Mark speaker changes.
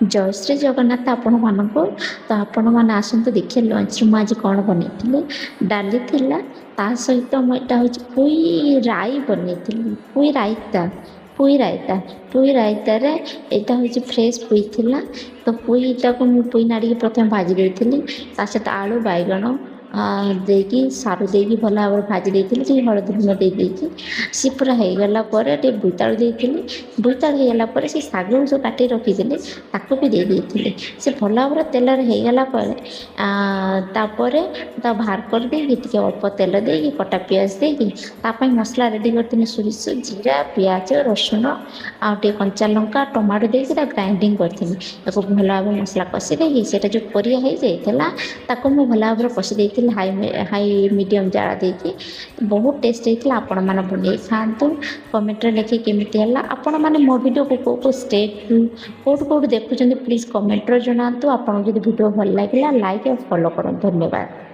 Speaker 1: ଜୟ ଶ୍ରୀ ଜଗନ୍ନାଥ ଆପଣମାନଙ୍କୁ। ତ ଆପଣମାନେ ଆସନ୍ତୁ ଦେଖିବେ, ଲଞ୍ଚରେ ମୁଁ ଆଜି କ'ଣ ବନେଇଥିଲି। ଡାଲି ଥିଲା, ତା ସହିତ ମୁଁ ଏଇଟା ହେଉଛି ପୋଇ ରାଇ ବନେଇଥିଲି, ପୋଇ ରାଇତା। ପୋଇ ରାଇତା, ପୋଇ ରାଇତାରେ ଏଇଟା ହେଉଛି ଫ୍ରେଶ୍ ପୋଇ ଥିଲା। ତ ପୋଇଟାକୁ ମୁଁ ପୋଇ ନାଡ଼ିକି ପ୍ରଥମେ ଭାଜି ଦେଇଥିଲି। ତା ସହିତ ଆଳୁ, ବାଇଗଣ ଦେଇକି, ସାରୁ ଦେଇକି ଭଲ ଭାବରେ ଭାଜି ଦେଇଥିଲି। ଟିକେ ହଳଦୀ ଲୁଣ ଦେଇ ଦେଇକି ସିଏ ପୁରା ହେଇଗଲା ପରେ ଟିକେ ବୋଇତାଳୁ ଦେଇଥିଲି। ବୋଇତାଳୁ ହେଇଗଲା ପରେ ସେ ଶାଗକୁ ଯେଉଁ କାଟିକି ରଖିଥିଲି, ତାକୁ ବି ଦେଇ ଦେଇଥିଲି। ସେ ଭଲ ଭାବରେ ତେଲରେ ହେଇଗଲା ପରେ, ତାପରେ ତାକୁ ବାହାର କରିଦେଇକି, ଟିକେ ଅଳ୍ପ ତେଲ ଦେଇକି, କଟା ପିଆଜ ଦେଇକି, ତା ପାଇଁ ମସଲା ରେଡ଼ି କରିଥିଲି। ସୋରିଷ, ଜିରା, ପିଆଜ, ରସୁଣ ଆଉ ଟିକେ କଞ୍ଚା ଲଙ୍କା, ଟମାଟୋ ଦେଇକି ତାକୁ ଗ୍ରାଇଣ୍ଡିଙ୍ଗ କରିଥିଲି। ତାକୁ ଭଲ ଭାବରେ ମସଲା କଷି ଦେଇକି, ସେଇଟା ଯେଉଁ ପରିବା ହେଇଯାଇଥିଲା, ତାକୁ ମୁଁ ଭଲ ଭାବରେ କଷି ଦେଇଥିଲି ହାଇ ହାଇ ମିଡ଼ିୟମ୍ ଜାଳ ଦେଇକି। ବହୁତ ଟେଷ୍ଟ ହେଇଥିଲା। ଆପଣମାନେ ବନେଇ ଖାଆନ୍ତୁ, କମେଣ୍ଟରେ ଲେଖିକି କେମିତି ହେଲା। ଆପଣମାନେ ମୋ ଭିଡ଼ିଓକୁ କେଉଁ କେଉଁ ଷ୍ଟେଟ୍ରୁ, କେଉଁଠୁ କେଉଁଠୁ ଦେଖୁଛନ୍ତି, ପ୍ଲିଜ୍ କମେଣ୍ଟରେ ଜଣାନ୍ତୁ। ଆପଣଙ୍କୁ ଯଦି ଭିଡ଼ିଓ ଭଲ ଲାଗିଲା, ଲାଇକ୍ ଆଉ ଫଲୋ କରନ୍ତୁ। ଧନ୍ୟବାଦ।